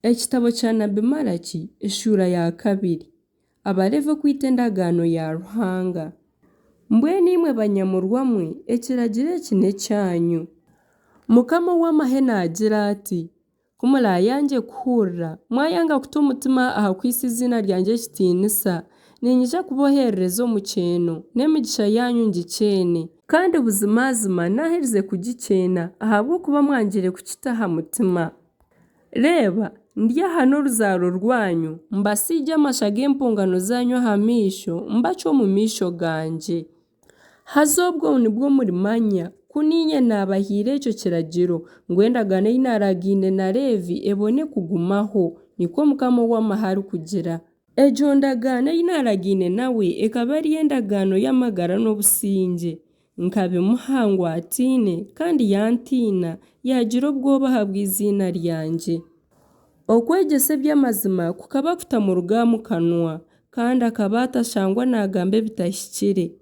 Ekitabo kya nabi Malaki eshuura ya kabiri. Abaleevi okwita endagaano ya Ruhanga. Mbwenu imwe banyamurwa mwe, ekiragiro eki n'ekyanyu. Mukama ow'amahe naagira ati, Ku muraayangye kuhurira, mwayanga kuta omutima aha kuhaisa eiziina ryangye ekitiinisa, niinyija kubooherereza omukyeeno, n'emigisha yaanyu ngikyeene. Kandi buzimazima naaherize kugikyeena, ahabw'okuba mwangire kukita aha mutima. Reeba, ndyahana oruzaaro rwanyu, mbasiigye amasha g'empongano zaanyu aha maisho, mbacwe omu maisho gangye. Haza obwo nibwo murimanya ku niinye naabahaire ekyo kiragiro, ngu endagaano ei naaragaine na Leevi ebone kugumaho, nikwo Mukama ow'amahe arikugira. Egyo ndagaano ei naaragaine nawe ekaba eri endagaano y'amagara n'obusingye. Nkabimuha ngu atiine, kandi yantiina, yaagira obwoba ahabw'eiziina ryangye. Okwegyesa eby'amazima kukaba kutamuruga mu kanwa, kandi akaba atashangwa naagamba ebitahikire.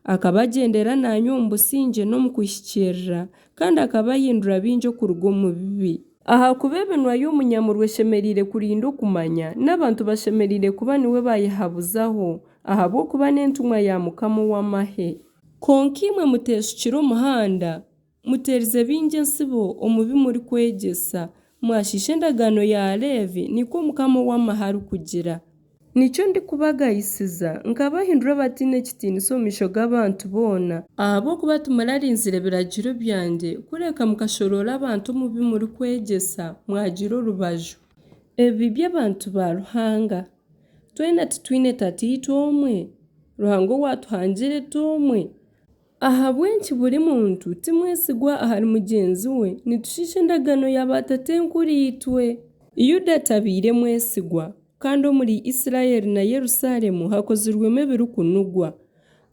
Akaba agyendera naanye omu busingye n'omu kuhikiirira, kandi akaba ahindura baingi okuruga omu bibi. Ahakuba eminwa y'omunyamurwa eshemereire kurinda okumanya, n'abantu bashemereire kuba niwe baayehabuzaho, ahabw'okuba n'entumwa ya Mukama ow'amahe. Kwonka imwe muteishukire omuhanda, Muteerize baingi entsibo omu bi murikwegyesa, mwashiisha endagaano ya Leevi, nikwo Mukama ow'amahe arikugira. Nikyo ndikubagayisiza, nkabahindura abataine kitiinisa omu maisho g'abantu boona. Ahabw'okuba timurarinzire biragiro byangye, kureka mukashoroora abantu omu bi murikwegyesa, mwagira orubaju. Ebibi by'abantu ba Ruhanga. Twena titwine Tataitwe omwe? Ruhanga owaatuhangire ti omwe? Ahabw'enki buri muntu ti mwesigwa ahari mugyenzi we, nitushiisha endagaano ya baatatenkuriitwe? Yuda tabaire mwesigwa, kandi omuri Isiraeli na Yerusaalemu hakozirwemu ebirikunugwa.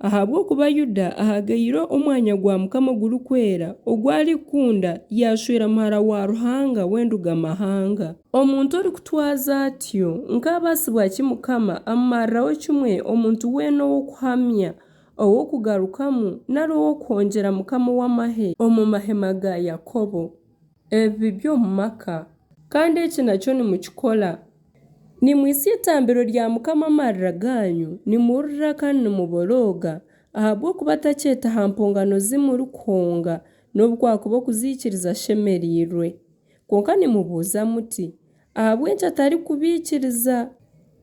Ahabw'okuba Yuda ahagaire omwanya gwa Mukama ogurikwera ogu arikukunda, yaashwera muhara wa ruhanga w'enduga-mahanga. Omuntu orikutwaza atyo, nkaabaasibwa ki Mukama amumariraho kimwe omuntu weena ow'okuhamya ow'okugarukamu nari ow'okuhongyera Mukama ow'amahe omu mahema ga Yakobo. Ebibi by'omu maka. Kandi eki nakyo nimukikora. Nimwitsya eitambiro rya Mukama amarira gaanyu, nimurira kandi nimuborooga, ahabw'okuba takyeeta ha mpongano zi murikuhonga, n'obu kwakuba okuziikiriza ashemereirwe. Kwonka nimubuuza muti, Ahabw'enki atarikubiikiriza?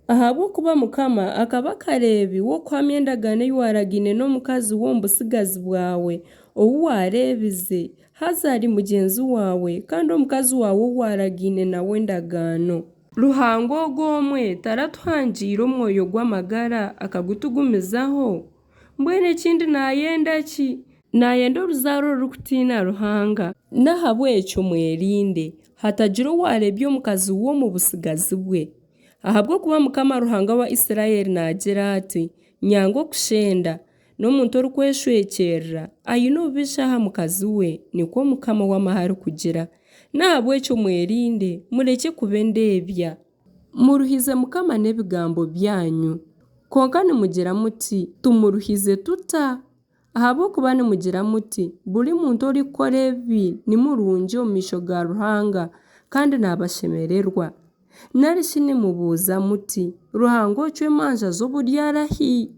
Ahabw'okuba Mukama akaba kareebi w'okuhamya endagaano ei waaragaine n'omukazi w'omu butsigazi bwawe, ou waareebize, haza ari mugyenzi waawe, kandi omukazi waawe ou waaragaine nawe endagaano. Ruhanga ogwo omwe taratuhangiire omwoyo gw'amagara akagutugumizaho? Mbwenu ekindi naayenda ki? Naayenda oruzaaro orurikutiina Ruhanga. N'ahabw'ekyo mwerinde, hatagira owaareebya omukazi w'omu butsigazi bwe. Ahabw'okuba Mukama Ruhanga wa Isiraeli naagira ati, Nyanga okushenda, n'omuntu orikweshwekyerera, aine obubisha aha mukazi we, nikwo Mukama ow'amahe arikugira. N'ahabw'ekyo mwerinde, murekye kuba endeebya. Muruhize Mukama n'ebigambo byanyu. Kwonka nimugira muti, Tumuruhize tuta? Ahabw'okuba nimugira muti, Buri muntu orikukora ebibi ni murungi omu maisho ga Ruhanga, kandi naabashemererwa. Nari shi nimubuuza muti, Ruhanga ocwa emanja z'oburyo arahi?